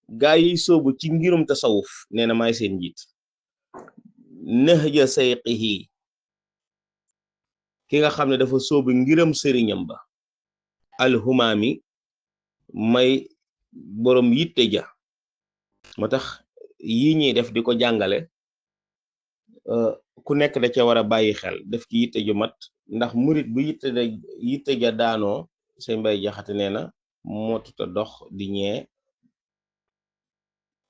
gaa yi soobu ci ngirum tasawuf nee na maay seen njiit nahja sayqihi ki nga xam ne dafa soobu ngiram sëriñam ba alhumaami may borom yitte ja moo tax yi ñuy def di ko jàngale ku nekk da ca war a bàyyi xel def ci yitte ju mat ndax murit bu yitte ja daanoo sëñ Mbay Jaxate nee na mootuta dox di ñee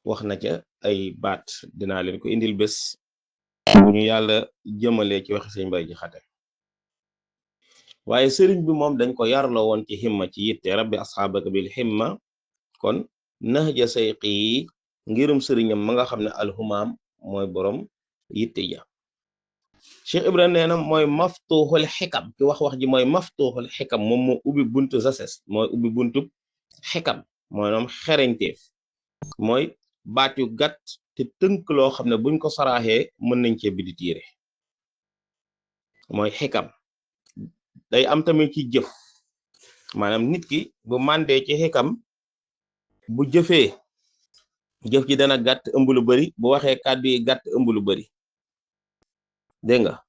wax na ca ay baat dinaa leen ko indil bés bu ñu yàlla jëmalee ci waxi sëñ Mbay Jaxate waaye sëriñ bi moom dañ ko yarloo woon ci himma ci yitte rabbi asxaabaka bil himma kon nahja sayqi yi ngirum sëriñam ma nga xam ne alhumaam mooy borom yitte ja Cheikh Ibra nee na mooy maftuuxul xikam ki wax ji mooy maftuuxul xikam moom moo ubbi buntu zases mooy ubbi buntu xikam mooy noom xereñteef mooy baat yu gàtt te tënk loo xam ne buñ ko saraaxee mën nañ cee bidi tiire mooy xikam day am tamit ci jëf maanaam nit ki bu màndee ci xikam bu jëfee jëf ji dana gàtt ëmb lu bari bu waxee kàddu yi gàtt ëmb lu bari dégg nga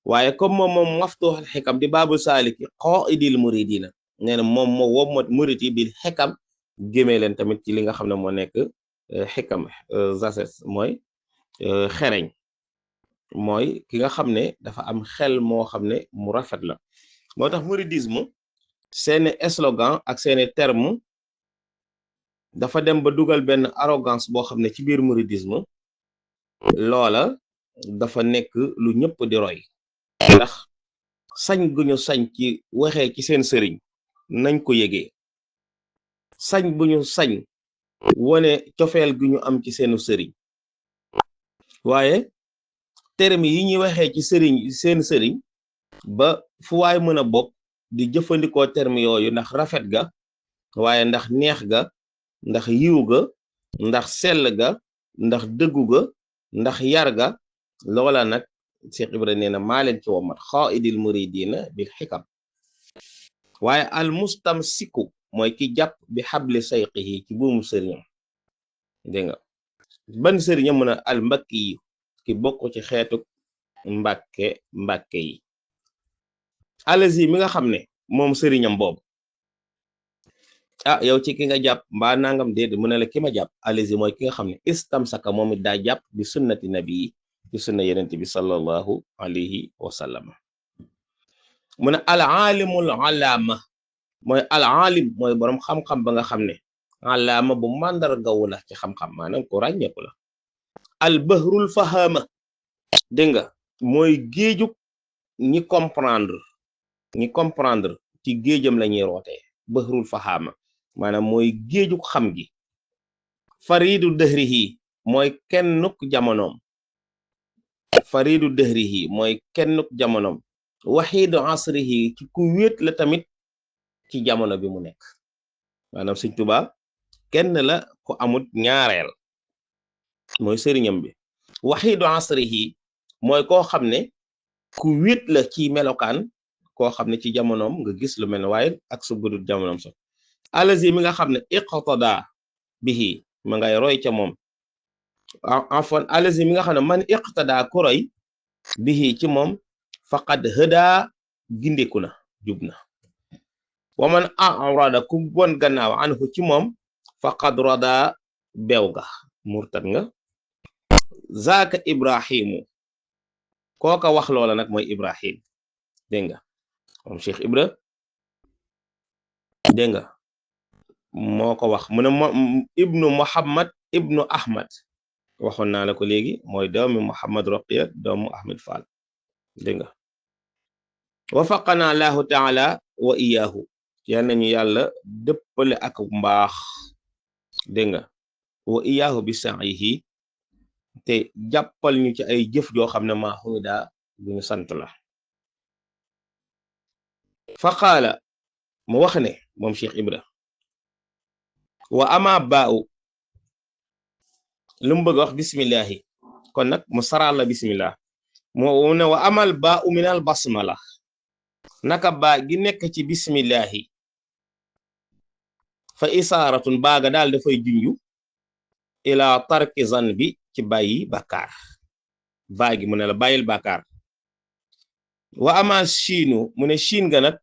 waaye comme moom maftuuxul xikam di baabu saaliki qaa'idil muridina nee na moom moo wommat murid yi bil xikam gémee leen tamit ci li nga xam ne moo nekk xikam zases mooy xereñ mooy ki nga xam ne dafa am xel moo xam ne mu rafet la moo tax muridisme seeni slogan ak seeni terme dafa dem ba dugal benn arrogance boo xam ne ci biir muridisme loola dafa nekk lu ñëpp di roy ndax sañ guñu sañ ci waxee ci seen sëriñ nañ ko yëgee sañ bu ñu sañ wone cofeel gi ñu am ci seenu sëriñ waaye terme yi ñuy waxee ci seen sëriñ ba fu waay mën a bokk di jëfandikoo terme yooyu ndax rafet ga waaye ndax neex ga ndax yiw ga ndax sell ga ndax dëggu ga ndax yar ga loola nag Cheikh Ibra nee na maa leen ci womat xaaidil muridina bil xikam waaye al mustamsiku mooy ki jàpp bi xabli sayqihi ci buumu sëriñam dégg nga ban sëriñam mën a al mbakki yi ki bokk ci xeetu mbàkke yi alazi mi nga xam ne moom sëriñam boobu yow ci ki nga jàpp mbaa nangam déedéet mu ne la ki ma jàpp alazi mooy ki nga xam ne istamsaka moom it daa jàpp bi sunnati nabi yi ci sunna yenent bi sallallahu alayhi wa sallam mu ne al aalimul alaama mooy al aalim mooy boroom xam-xam ba nga xam ne alaama bu màndargawu la ci xam-xam maanaam ko ràññeeku la al bahrul fahama dégg nga mooy géejug ñi comprendre ci géejam la ñuy rootee bahrul fahama maanaam mooy géejug xam gi faridu dëhrihi mooy kennuk jamonoom faridu dëhrihi mooy kennuk jamonoom waxiidu asrihi ci ku wéet la tamit ci jamono bi mu nekk maanaam Sëñ Tuubaa kenn la ko amut ñaareel mooy sëriñam bi waxiidu asrihi mooy koo xam ne ku wéet la ci melokaan koo xam ne ci jamonoom nga gis lu mel ne waaye ak su budul jamonoom sax alazi mi nga xam ne iqtada bihi ma ngay roy ca moom afwan alazi mi nga xam ne man iqtada ku roy bihi ci moom faqad hëda gindeku na jub na wa man arada ku bon gannaaw anhu ci moom faqad rada beew nga murtad nga zaaka ibrahimu kooka wax loola nag mooy ibrahim dégg nga moom Cheikh Ibra dégg nga moo ko wax mu ne ibnu Muhammad ibnu Ahmad waxoon naa la ko léegi mooy doomi Muhammad Roqiya doomu Ahmad Fall dégg nga wafaqana allahu taala wa iyaahu yal nañu yàlla dëppale ak mbaax dégg nga wa iyaahu bi sa'ihi te jàppal ñu ci ay jëf joo xam ne maa xuda bu ñu sant la fa qaala mu wax ne moom Cheikh Ibra wa ama baa'u lu mu bëgg wax bismillahi kon nag mu saral la bismillah moo ne wa amal baa'u minal basmala naka baa gi nekk ci bismillahi fa isaaratun baaga daal dafay junju ila tarki zan bi ci bàyyi bàkkaar baa gi mu ne la bàyyil bàkkaar wa ama chiinu mu ne chiin ga nag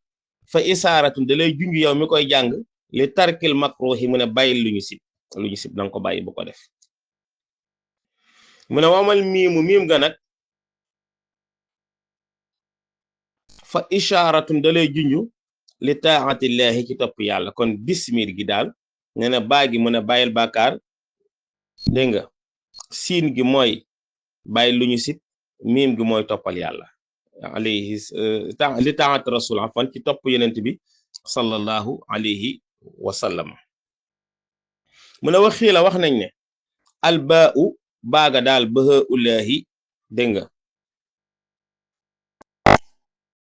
fa isaaratun da lay junj yow mi koy jàng li tarkil makruhi mu ne bàyyil lu ñu sib nanga ko bàyyi bu ko def mu ne wamal miim ga nag fa isharatun da lay junj li taatillahi ci topp yàlla kon bismir gi daal ne na baa gi mu ne bàyyil bàkkaar dégg nga siin gi mooy bàyyi lu ñu sib miim gi mooy toppal yàlla alayhi li taat rasul afan ci topp yenent bi sallallahu alayhi wa sallam mu ne waxii la wax nañ ne albaau baaga daal baha ullaahi dégg nga